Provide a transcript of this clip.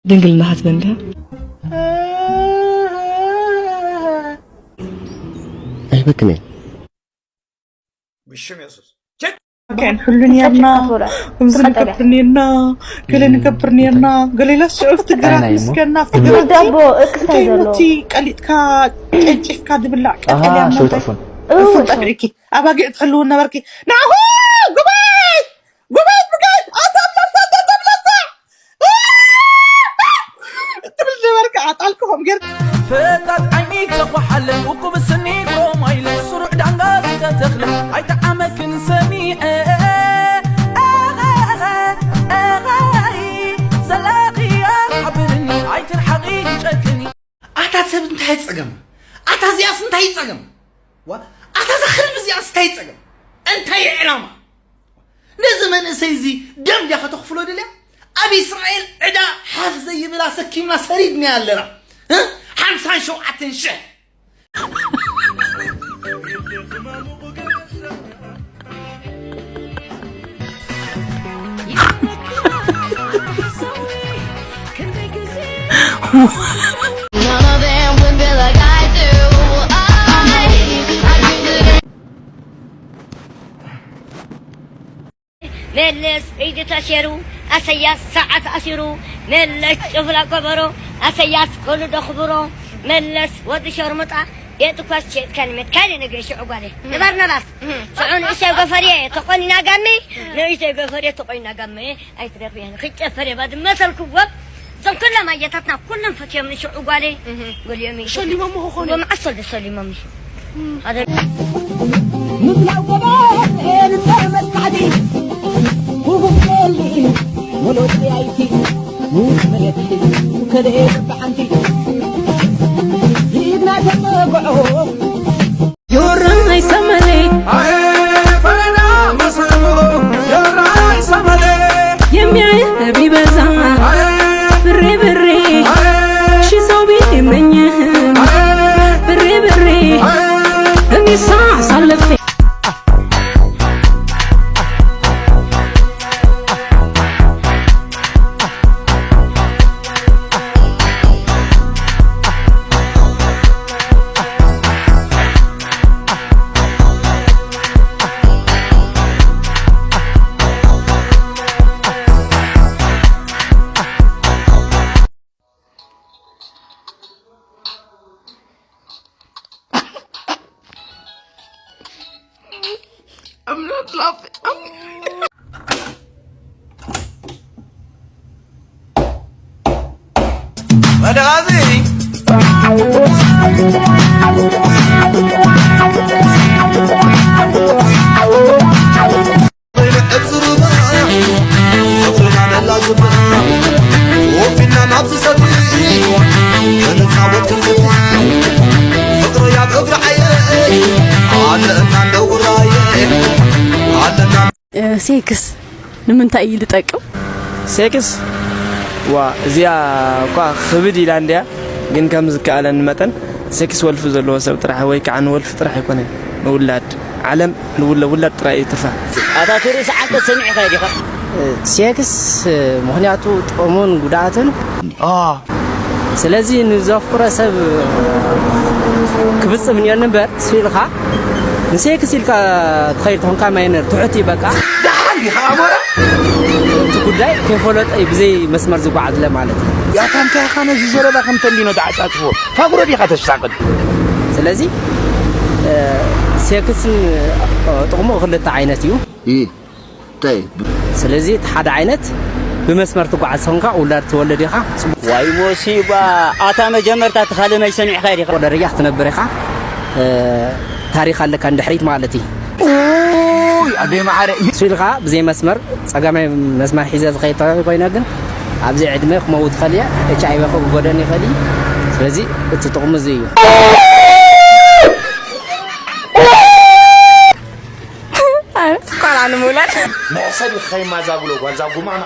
ድንግልና ክትበልያ። ኣይበክን እየ። ብሽም የሱስ ከን ሁሉ ኔርና፣ ከምዚ ንገብር ኔርና፣ ገለ ንገብር ኔርና፣ ገለ ኢላ ሽዑ ኣብቲ ግራት ምስከና ኣብቲ ግራት ዳቦ እቅታይ ዘሎ እቲ ቀሊጥካ ቀልጢፍካ ዝብላዕ ቀጠልያ ኣሃ ሸው ጠፉን እፉን ጠፊእኪ ኣባጊዕ ትሕልው ነበርኪ ናሁ ጉባይ ጉባይ ጉባይ ኣታ ብላሳ ኣታ ብላሳ ትብል ነበርካ ኣጣልክኹም ጌር ፈጣጥ ዓይኒ ተኳሓለ ውቁብ ስኒ ሮማይለ ስሩዕ ዳንጋ ዝተተኽለ ኣይጠዓመክን ሰሚዐ ዘለኽያ ሓብርኒ ኣይትርሓቒ ይጨክኒ ኣታ ሰብ እንታይ ጸገም ኣታ እዚኣስ እንታይ ጸገም ዋ ኣታ እዛ ክልቢ እዚኣስ እንታይ ጸገም እንታይ ዕላማ ነዚ መንእሰይ እዚ ደም ድያ ከተኽፍሎ ደልያ ኣብ እስራኤል ዕዳ ሓፍ ዘይብል ኣሰኪምና ሰሪድናያ ኣለና ሓምሳን ሸውዓተን ሽሕ መለስ ኢዱ ተኣሲሩ ኣሰያስ ሰዓት ኣሲሩ መለስ ጭፍላ ከበሮ ኣሰያስ ከሉ ደኽብሮ መለስ ወዲ ሸርሙጣ ቤት እኳ ሸጥካኒ መትካኒ ነገ ሽዑ ጓለ ንባርናባስ ሽዑ ንእሽተይ ጎፈርየ ተቆኒና ጋሚ ንእሽተይ ጎፈርየ ተቆኒና ጋሚ ኣይትደርብየኒ ክጨፈር የባ ድመሰልክዎም እዞም ኩሎም ኣያታትና ኩሎም ፈትዮም ንሽዑ ጓለ ጎልዮም እዩ ሸሊሞም ሆኾነ መዓስ ወልደ ሸሊሞም እዩ ምፍላው ገበሬ ንበር መስካዕቲ ውሁብ ሌሊ መሎጥያይቲ ውብ መሬት ከደኤ ብሓንቲ ይግና ተመጎዖ ዮራይ ሰመሌ የሚያየር ቢበዛ ብሬ ብሬ ሺ ሰው ቢመኝህም ብሬ ብሬ እኔሳ አሳልፌ I'm not laughing. I'm... ሴክስ ንምንታይ እዩ ዝጠቅም? ሴክስ ዋ እዚኣ እኳ ክብድ ኢላ እንድያ፣ ግን ከም ዝከኣለኒ መጠን ሴክስ ወልፊ ዘለዎ ሰብ ጥራሕ ወይ ከዓ ንወልፊ ጥራሕ ኣይኮነን፣ ንውላድ ዓለም ንውለ ውላድ ጥራይ እዩ ትርፋ። ኣታ ትርኢ ሰዓት ሰሚዕካ ዲኻ? ሴክስ ምኽንያቱ ጥቕሙን ጉድኣትን ስለዚ ንዘፍቅሮ ሰብ ክፍጽም እኒኦ እምበር ስኢልካ ንሴክስ ኢልካ ትኸይድ ተኾንካ ማይነር ትሑት እዩ በቃ። ደሓን ዲኻ ኣሞራ? እቲ ጉዳይ ከይፈለጠ እዩ ብዘይ መስመር ዝጓዓዝለ ማለት እዩ። ያታ እንታይ ኢኻ ነዚ ዘረባ ከም ተንዲኖ ትዓጫጭፎ? ፋጉሮ ዲኻ ተሳቕል? ስለዚ ሴክስን ጥቕሙ ክልተ ዓይነት እዩ። እንታይ? ስለዚ እቲ ሓደ ዓይነት ብመስመር ትጓዓዝ ተኾንካ ውላድ ትወልድ ኢኻ። ጽቡቕ። ዋይ ሞሲባ! ኣታ መጀመርታ እቲ ካልእ ማይ ሰሚዕካ ዲኻ? ደረጃ ክትነብር ኢኻ። ታሪኽ ኣለካ ንድሕሪት ማለት እዩ። ኡይ ኣደይ መዓረ። እሱ ኢልካ ብዘይ መስመር ጸጋማይ መስመር ሒዘ ዝኸይድ ተኾይነ ግን ኣብዚ ዕድመ ክመውት ይኽእል እየ። ኤች ኣይ ቪ ክጎደኒ ይኽእል እዩ። ስለዚ እቲ ጥቕሙ እዚ እዩ። ቆልዓ ንምውላድ መሕሰብ ኢኺ ከይማዛጉሎ ጓል ዛጉማማ